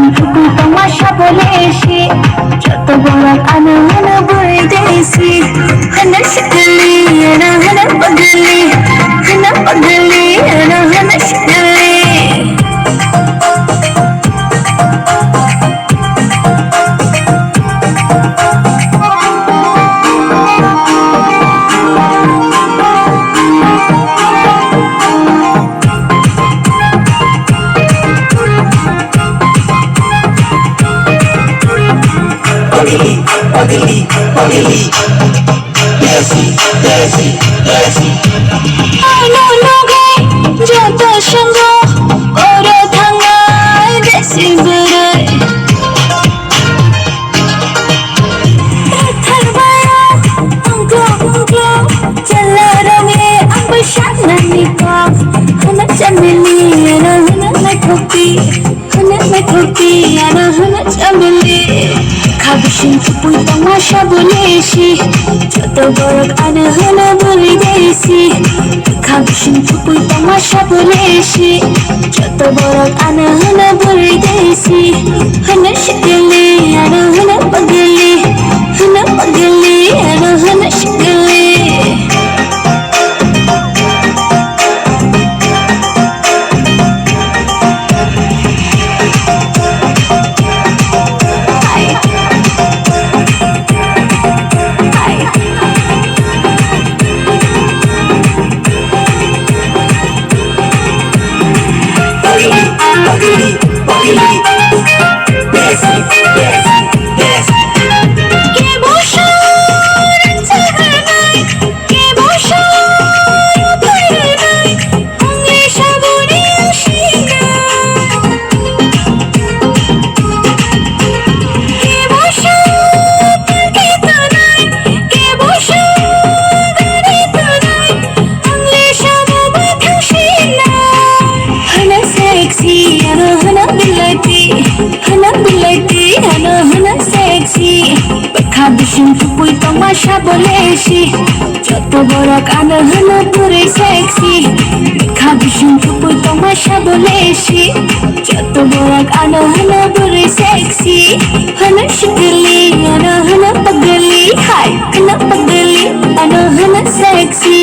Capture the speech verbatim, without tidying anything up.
Thukui tongma sabo lesi, joto borok ano hwno bwrwi desi. Hwno sikili, ano hwno pagili, hwno pagili, ano hwno sikili. Pagili, pagili, pagili. Desi, desi, desi. Ano loge joto swngo, oro thangnai desi bwrwi. Phatar bayok ongklok ongklok, chwla rokni ang bai saknani kok. Hwno chamili, ano hwno naithokti. Hwno naithokti, ano hwno chamili. Kha bising thupui tongma sabo lesi. Joto borok ano hwno bwrwi desi. Kha bising thupui tongma sabo lesi. Joto borok ano hwno bwrwi desi. Hwno sikili, ano hwno pagili. Hwno pagili, ano hwno sikili. Hana sexy, ano hana bilati, hana bilati, ano hana sexy. Bwkha bising thupui tongma sabo lesi. Joto borok ano hwno bwrwi sexy. Bwkha bising thupui tongma sabo lesi. Joto borok ano hwno bwrwi sexy. Hwno sikili, ano hwno pagili, hai, hwno pagili, ano hwno sexy.